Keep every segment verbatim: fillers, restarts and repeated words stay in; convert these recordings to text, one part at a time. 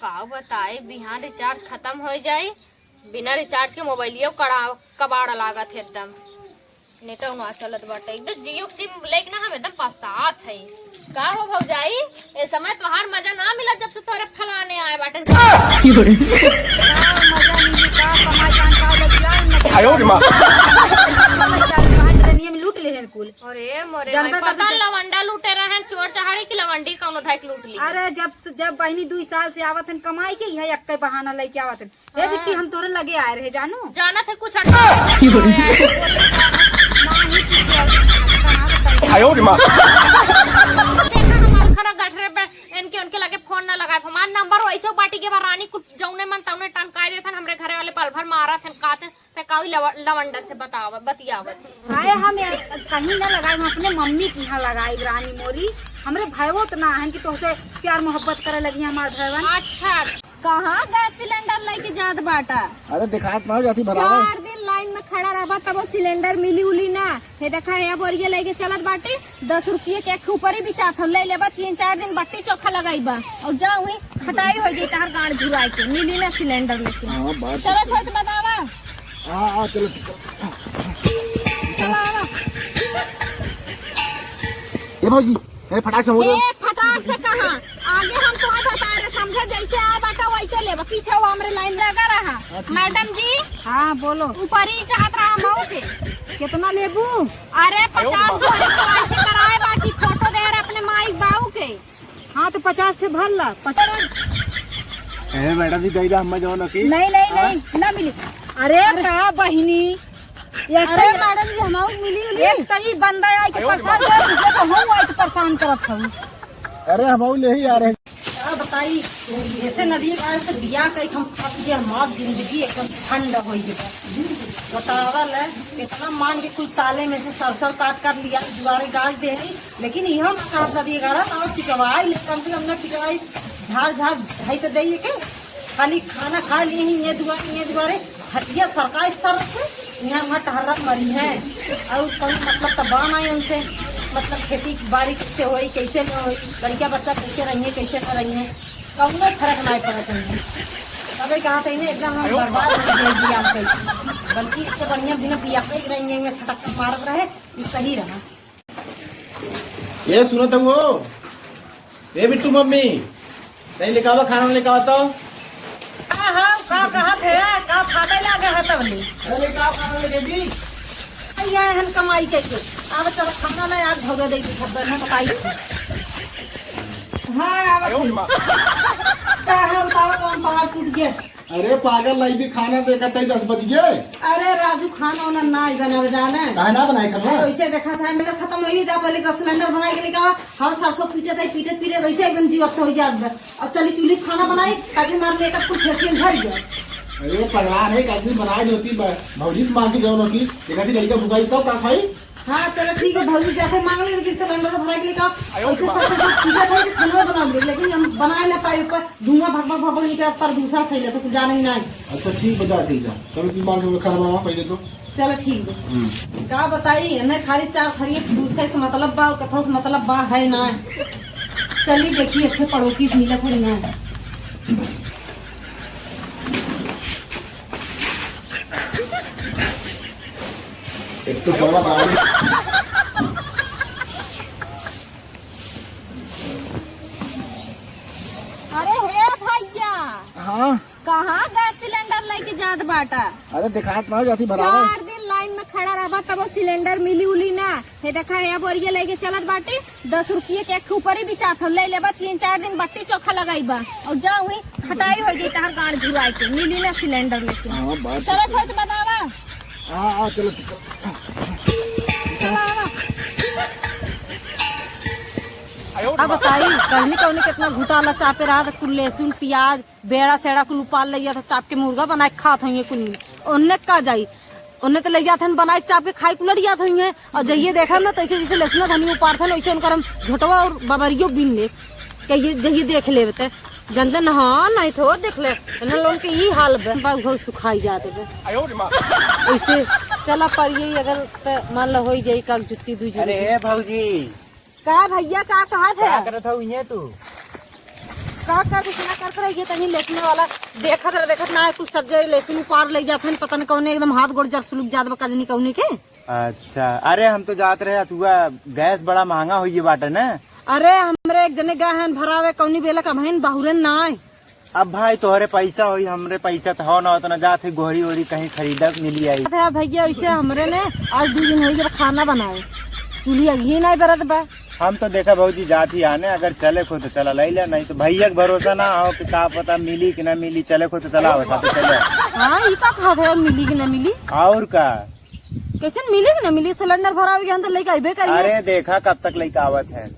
का बताई, बिहान recharge खतम होइ जाई, बिना recharge के मोबाइलियो कड़ा, कबाड़ लागत है एकदम। नेटो ना चलत बाटे, एकदम जियो के सिम लेके ना हम एकदम पछतात है। का हो भौजाई, ए समय तोहार मजा ना मिला जब से तोरे फलाने आए बाटे। का मजा मिली, का कमाई जान का लगिया, न आयो रे माँ। लूट ले हैं कुल। अरे मोरे जानबे भाई, पता करते लवंडा लूटे रहन, चोर चहाड़ी की लवंडी कौनो धाई के लूट ली। अरे जब से, जब बहिनी दुई साल से आवत हन कमाई के, यह एक्के बहाना लेके आवत हन। ए बिट्टी, हम तोरे लगे आए रहे जानू। जानत है कुछ अटका। आयो रे माँ। देखा हम अलखरा गठरे पे इनके उनके लगे फोन ना लगाए। हमार नंबर वैसे बाटी के बा रानी कुछ जौने मन तौने टनकाए देथन। हमरे घरे वाले पल भर मारत हन काते ते काऊ लव-, लवंडा से बतावत बतियावत। अरे हम ए-, कहीं ना लगाई, हम अपने मम्मी के यहाँ लगाई रानी मोरी। हमरे भयवो तो ना हन कि तोहसे प्यार मोहब्बत करे लगी हमार भयवन। अच्छा, कहाँ गैस सिलेंडर लेके जात बाटा? अरे देखात ना हो जाती भरावे। चार दिन लाइन में खड़ा रहबा तब वो सिलेंडर मिली उली ना। हे देखा है अब और ये लेके चलत बाटी दस रुपये के एक ऊपर ही बिचात हो ले लेबा तीन चार दिन बट्टी चोखा लगाई बा और जा वहीं खटाई हो जाई तहर गांड झुराई के मिली ना सिलेंडर लेके। हाँ, बात तो चलत सही। हो तो बतावा। हाँ, हाँ, चलो, चलो। चला आवा। ए भौजी, ए फटाक से हो जाओ। ए फटाक से कहाँ? आगे हम तोहे बता रहे, समझे, जैसे आए बाटा वैसे लेबा, पीछे वो हमरे लाइन लगा रहा। हाँ, ठीक है। मैडम जी। हाँ, बोलो। ऊपर ही चाहत रहा मऊ के। कितना लेबू? अरे, पचास गो है तो ऐसे कराए बाटी, फोटो दे रहे अपने माई बाऊ के। हाँ, तो पचास ठे भर ला, पचास। ए, मैडम जी, दे दे, हमें जौन की। नहीं, नहीं, हाँ? नहीं, ना मिली। अरे, अरे। का बहिनी? एक अरे, तो मैडम जी, हमाऊ मिली उली। एक तो ई बंदा आई के परेशान करत, दूसरे तो हम आई के परेशान करत हूँ। अरे, हमाऊ ले ही आ रहे। का बताई, जैसे नदी गाड़ से बिया कही हम फंस गए, हमार जिंदगी एकदम ठंड हो गई। बतावा ले, इतना मान के कुल ताले में से सर सर काट काट लिया, दुआरे गाज दे है। लेकिन इहो ना काट ला दिए गाड़ा, ना पिटवाई ले, कम से कम ना पिटवाई, झाड़ झाड़ ढाई तो दे के, खाली खाना खा लिए ही ये दुआरे, ये दुआरे, हटिया सरकार सर रखे, यहाँ वहाँ टहरा मरी है, और कौन मतलब तो बा नहीं उनसे, मतलब खेती बाड़ी कैसे होई, कैसे न होई, लड़का बच्चा कैसे रहिए, कैसे न रहिए, कौनो फर्क नहीं पड़त है। तबे कहा था इन्हें एकदम हम बर्बाद हो गए बिया कैसे, बल्कि इससे बढ़िया बिना बिया पे रहिए, छटक मारत रहे, ये सही रहा। ए, सुनत हूँ हो? ए, बिट्टू मम्मी, तई लेके आवा, खाना लेके आवा तो। का हो, का कहत है? का फाटे लागे है तब ले? अरे, लेके आवा, खाना लेके दी। आई आए हन कमाई के के। अब चल खाना ले, आज भौरा दे दे, सब बहन बताई। हाँ, अब आयो रे माँ। का है बताओ, कौन पहाड़ टूट गया? अरे पागल, लाई भी खाना देखा तई दस बज गए। अरे राजू, खाना वाना ना ही बनावे जाने। काहे ना बनाए खाना? अरे वैसे देखा था, मेरा खत्म हो ही जा, पहले गैस सिलेंडर बनाए के लेके आवा। हर सरसों पीटे थे, पीटे पीटे वैसे एकदम जीवत हो जात बा। अब चली चूल्ही खाना बनाई, ताकि हमार मेकअप कुल फेसियल झड़ जाए। अरे पगला नहीं, एक आदमी बनाए देती बा, भौजी से मांगी जाओ ना की, देखा थी लड़का भुखाई तब का खाई? हाँ, चलो ठीक है, भौजी जाके मांग ले, लेकिन सिलेंडर भरा के लेके आओ। ऐसे सब कुछ ठीक है, खाना बना दे, लेकिन हम बनाए ना पाए, ऊपर धुआं भक भक भक भक निकलत, प्रदूषण फैले, तो कुछ जाने ही ना है। अच्छा, ठीक बा, जा, ठीक है। तब तू मांग के खाना बनावा पहले तो। चलो ठीक बा। हम्म। का बताई, इन्हें खाली चार थरिये फूसे से मतलब बा, और कथौ से मतलब बा है ना। चली देखी, अच्छे पड़ोसी से मिलत है ना। एक तो सवा बारह। अरे हे भैया, हाँ। कहाँ गैस सिलेंडर लेके जात बाटा? अरे देखात ना हो जाती भरावे। चार दिन लाइन में खड़ा रहबा तब वो सिलेंडर मिली उली ना। हे देखा, हे बोरिया लेके चलत बाटी, दस रुपये के एक ऊपर ही बिचात हो, ले लेबा, तीन चार दिन बट्टी चोखा लगाई बा, और जा वहीं खटाई हो जाई तहर गांड झुराई के, मिली ना सिलेंडर लेके। हाँ, बात तो चलत सही। हो तो बतावा। हाँ, हाँ, चलो, चलो। चला आवा। अब बताई, कहनी कहनी कितना घुटाला चापे रहा था, कुल लहसुन, प्याज, बेड़ा सेड़ा कुल उपार ले जात ह, चाप के मुर्गा बनाए के खात हइये कुल। ओन्ने का जाई, ओन्ने तो ले जात हन बनाए के चाप के खाए कुल लड़ जात हइये। और जइये देखे ना, तो ऐसे जैसे लहसुन धनिया उपारत हन, वैसे उनकर हम झोटवा और बबरियो बीन ले। कहिए जइये देख लेबे ते। जनते न, हाँ, नहीं तो देख ले। इन्हन लोगन के ई हाल बे, बाग बहुत सुखाई जात बे। ऐसे चला पड़िए, अगर त मान लो होई जाई काग जुट्टी दू अरे जुट्टी। ए भौजी, का भैया, का कहत का है? करत हऊ इहें तू? का कर, इतना करत रहिए, तनी लेसने वाला देखत रह, देखत ना है, कुछ सब्जी लेसने उपार ले जात हन, पता न कौने एकदम हाथ गोड़ जर सुलुक जात बा, कजनी कौने के। अच्छा, अरे हम तो जात रहे अथुआ, गैस बड़ा महंगा होइए बाटे ना। अरे हमरे एक जने गए हन भरावे, कौनी बेला का बहन बहुरन ना आए। अब भाई तोहरे पैसा होई, हमरे पैसा तो हो ना, उतना जात है गोहरी ओहरी कहीं खरीदक मिली आई। अरे भैया, ऐसे हमरे ने आज दो दिन होई जब खाना बनाए, चूल्ही अगिए नहीं बरत बा। हम तो देखा भौजी जात ही आने, अगर चले को तो चला लाई ले, नहीं तो भैया के भरोसा ना हो कि का पता मिली कि ना मिली, चले को तो चला हो साथे चले। हाँ, ई का कहत है, मिली कि ना मिली? और का? कैसे मिली कि ना मिली? सिलेंडर भरावे के हम तो लेके अइबे करिए। अरे देखा कब तक लेके आवत है।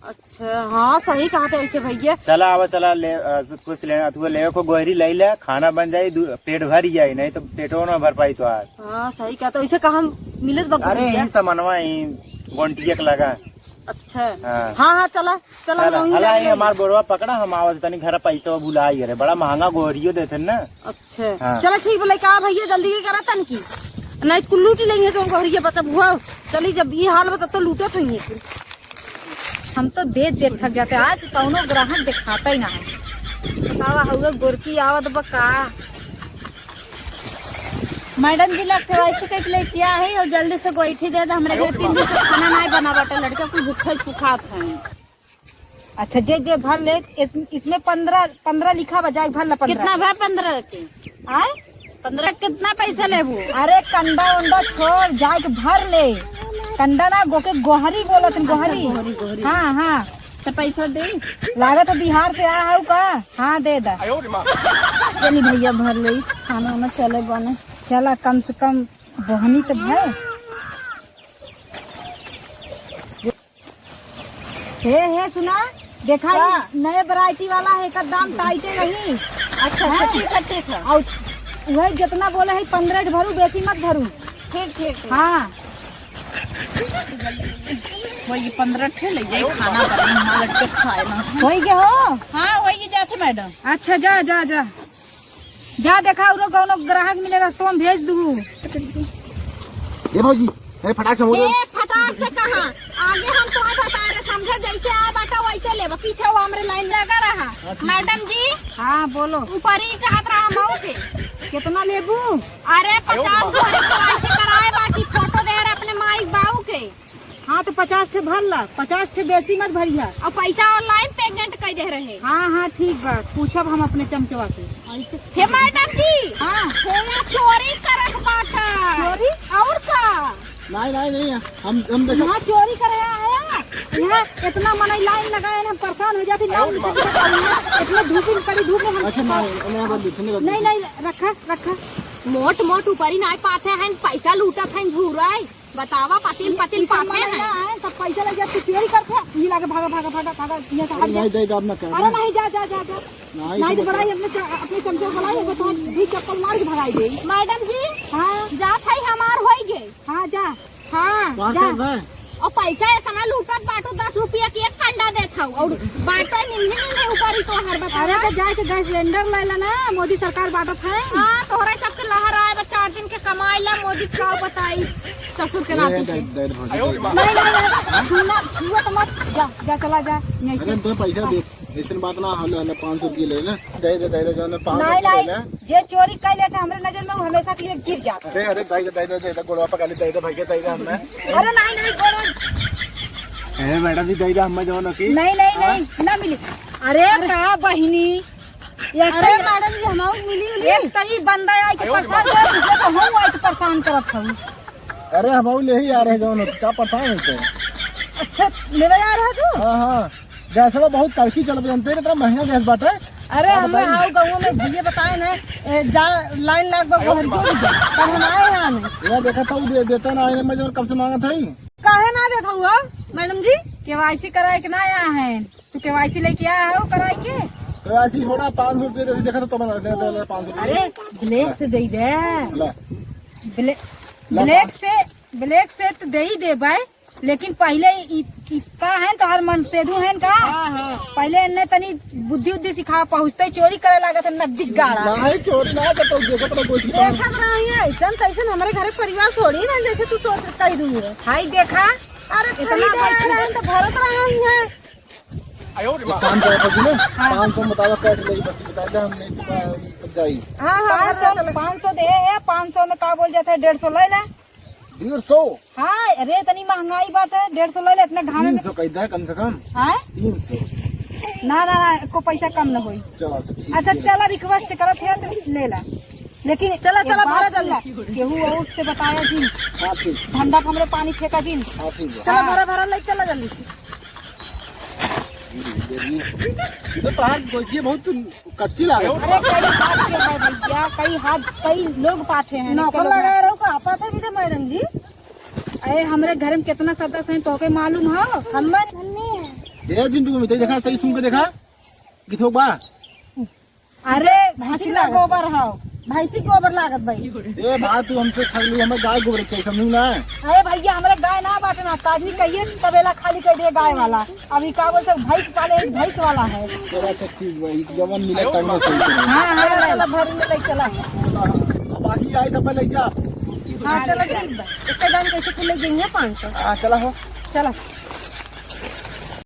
अच्छा, हाँ, सही कहत है ऐसे भैया। चला आवा, चला ले, अ, कुछ ले, अथुआ लेवे को गोहरी ले ले, खाना बन जाई, दू, पेट भर जाई, नहीं तो पेटो ना भर पाई तो आज। हाँ, सही कहत है, ऐसे कहाँ मिलत बा अरे गोहरिया? यही सामानवा ही गोंटिया के लगा। अच्छा। हाँ। हाँ, हाँ, चला, चला, चला, हम वहीं हला जाके ये ले हमार बोरवा पकड़ा, हम आवत तनी घर पैसा भुला आई रे, बड़ा महंगा गोहरियो देते ना। अच्छा। हाँ। चला ठीक बोले का भैया, जल्दी के करा तन की, नहीं कुल लूटी लेंगे तो गोहरिया बचब हुआ। चली जब ये हाल बता तो लूटत होइए कुल। हम तो देख देख थक जाते, आज कौनो ग्राहक दिखाता ही ना है। बतावा हुआ गोरकी आवत बा का? मैडम जी, लग के वैसे कह के लेके आ है और जल्दी से गोइठी दे दे, हमरे घर तीन दिन से खाना नहीं बना बाटे, लड़का कुल भूखे सुखात है। अच्छा, जे जे भर ले, इस-, इसमें पन्द्रह, पन्द्रह लिखा बा, जाए भर ला पन्द्रह। कितना भा पन्द्रह के? आय? पन्द्रह कितना पैसा लेबू? अरे कंडा उंडा छोड़, जाए के भर ले। कंडा ना, गोके गोहरी बोलत हन, अच्छा, गोहरी। गोहरी, गोहरी। हाँ, हाँ। तो पैसा दे। लागत है बिहार से आया है का? हाँ, दे दा। चली भैया, भर ले, खाना वाना चले बने। चला, कम से कम बहनी तो भय। हे, हे, सुना, देखा, का? ई नए वैरायटी वाला है, एकर दाम टाइटे नहीं। अच्छा, अच्छा, हैं? ठीक है, ठीक है। और वही जितना बोले है, पन्द्रह भरू, बेसी मत भरू। ठीक, ठीक, ठीक। हाँ। वही पन्द्रह ठे ले जाए, खाना बनाई, हमारा लड़के खाए ना। वही के हो? हाँ, वही जाते मैडम। अच्छा, जा, जा, जा। जा देखा, औरो कौनो ग्राहक मिले, रस्तवा में भेज दू। ए भौजी, अरे फटाक से हो ए, गया। फटाक से कहाँ? आगे हम तोहे बता रहे, समझे, जैसे आ बाटा वैसे लेबा, पीछे वो हमरे लाइन लगा रहा। हाँ, ठीक है। मैडम जी, हाँ, बोलो। ऊपर ही चाहत रहा मऊ के। कितना लेबू? अरे, पचास भरी के वैसे कराए बाटी, फोटो दे रहे अपने माई बाऊ के। हाँ, तो पचास ठे भर ला, पचास ठे बेसी मत भरिया। और पैसा online payment कर दे रहे। हाँ, हाँ, ठीक बा, पूछब हम अपने चमचवा से। हे मैडम जी, हाँ। हेया चोरी करत बाटा। चोरी? और का? नहीं, नहीं, नहीं, हम, हम देखो। यहाँ चोरी करे आया है, यहाँ इतना मनई लाइन लगाए, हम परेशान हो जाती, नाम लिखे के बताइए। इतना धूप में, कड़ी धूप में हम अच्छा, नहीं, नहीं, अब लिखने का नहीं, नहीं, रखा, रखा। मोट मोट ऊपरी नाई पाथे हैं, पैसा लूटत हैं, झूरा है। बतावा, पतिल, ई, पतिल ई सब पाथे मनई हैं। ना है, सब पैसा लग जाए, तू चोरी करते, ये लागे, भागा, भागा, भागा, भागा, यहाँ से हट अरे जा। नहीं, दे, दे, अब ना कर, अरे ना। नहीं, जा, जा, जा, जा। नहीं, नहीं तो समझ बड़ाई अपने च-, अपने चमचे को बुलाई, वो तो हम भी चप्पल मार के भगाई दे। मैडम जी, हाँ। जात है, हमार होई गे। हाँ, जा। हाँ, कहाँ जा। कर रहा है? और पैसा इतना लूटत बाटू, दस रुपया के एक कंडा देत हऊ, और बाटो निम्हे निम्हे ऊपर ही तोहर बतावा। अरे, तो जाए के गैस सिलेंडर ले ला ना, मोदी सरकार बाटत है। हाँ, तोहरा सबके लहर आए बा, चार दिन के कमाई ला, मोदी का बताई ससुर के ए, नाती दे, के। दे, दे, भौजी, दे, दे। नहीं, नहीं, नहीं, छूना, छुआ तो मत, जा, जा, चला जा, यहीं से। अरे, तो पैसा दे। ऐसन बात ना, हले, हले पाँच सौ रुपये ले ले। दे दे, दे दे, जौन पाँच सौ नहीं, रुपये ले नहीं, ले। जे चोरी कर लेते हमरे नजर में, वो हमेशा के लिए गिर जाता। अरे, अरे, दे दे, दे दे, दे दे, गोड़वा पकड़ ले, दे दे, भैया, दे दे हमें। अरे, नहीं, नहीं, गोड़वा। ए, मैडम जी, दे दे हमें जौन की। नहीं, नहीं, हाँ? नहीं, ना मिली। अरे, अरे। का बहिनी? एक अरे, तो मैडम जी, हमाऊ मिली, मिली। एक तो ही बंदा आई के परेशान करत, दूसरे तो हम आई के परेशान करत हूँ। अरे, हमाऊ ले ही आ रहे जौन की, का परेशान होते हैं? अच्छा, लेवे आ रहा तू? हाँ, हाँ। गैसवा बहुत कड़की चलत, जानते हैं, इतना महंगा गैस बाटे। अरे, हाँ, हमें बताइए। आओ गाँव में भैया बताए ना, ए, जा लाइन लाग बा, घर को भी जा। तब हम आए हैं आने। ये देखा था, वो दे, देता ना, आने में जो कब से मांगा था ही। काहे ना देता हुआ, मैडम जी? केवाईसी कराए के ना आया है, तू केवाईसी लेके आया है, वो कराए के? केवाईसी छोड़ा, पाँच सौ रुपये दे, देखा था, तो मैंने दे, दे, दे, पाँच सौ रुपये। अरे, ब्लैक से दे दे। ला। ब्लैक, ला, ब्लैक पाँच। से, ब्लैक से तो दे ही दे भाई। लेकिन पहिले ई, ई का है, तोहर मनसेधु है का? हाँ, हाँ। पहिले इन्ने तनी बुद्धि उद्धि सिखा, पहुँचते ही चोरी करे लागत है, नद्दी गाड़ा। नहीं, चोरी ना करता हूँ, देखत रहो, गोइठी बांध। देखत रही है, ऐसन तैसन हमरे घरे परिवार थोड़ी ना, जैसे तू सोच कही दूँ है। हाय देखा, अरे इतना खरीदे आ बैठी। रहे हैं तो भरत रहे ही है। एक काम करो, फौजी ना, हाँ। पाँच सौ मुताबिक काट ले, बस बता दे, हम नहीं तो, तब जाई। हाँ, हाँ, पाँच सौ, हाँ, चलो। पाँच सौ दे है, पाँच सौ में का बोल जाता है, डेढ़ सौ ले ले। डेढ़ सौ? हाँ, अरे, इतनी महंगाई बात है, डेढ़ सौ ले ले, इतने घामे तीन में। सौ कह दे कम से कम। हाँ? तीन सौ। ना, ना, ना, इसको पैसा कम न होई। चलो, अच्छा, ठीक अच्छा, है। चला, request करत है, तो ले ला। लेकिन चला, एक चला, बात भरा जल्दी। सुन ला, केहू और से बताया जिन। हाँ, ठीक। धंधा पे हमरे पानी फेंका जिन। हाँ, ठीक है। चला, हाँ। भरा, भरा, ले चला जल्दी। ये तो तोहार गोइठिया बहुत कच्ची लागत। अरे, कई हाथ के है भैया, कई हाथ, कई लोग पाथे हैं, नौकर लगा रहो का, पाथे भी थे मैडम जी। अरे, हमरे घर में कितना सदस्य हैं, तोके मालूम हो? हम्मे। दे जिन तू, देखा, तई सुन के देखा, कि थोक बा। अरे, भैंसी का गोबर हौ। भैंसी गोबर लागत भाई। ए भाई, तू हमसे ठग ली, हमें गाय गोबर चाहिए, समझू ना? अरे भैया, हमरे गाय ना बाटे ना, काजनी कहिए तबेला खाली कर दिए गाय वाला। अभी का बोलते, भैंस पाले, एक भैंस वाला है। चला, अच्छा, ठीक बा, ई जवन मिले तब में सही करो। हाँ, हाँ, चला, भर में ले चला। अब बाकी आई तब ले जा। हाँ, चला, ठीक बा। एक दाम कैसे कुल ले गई है पाँच सौ। हाँ, चला हो। चला।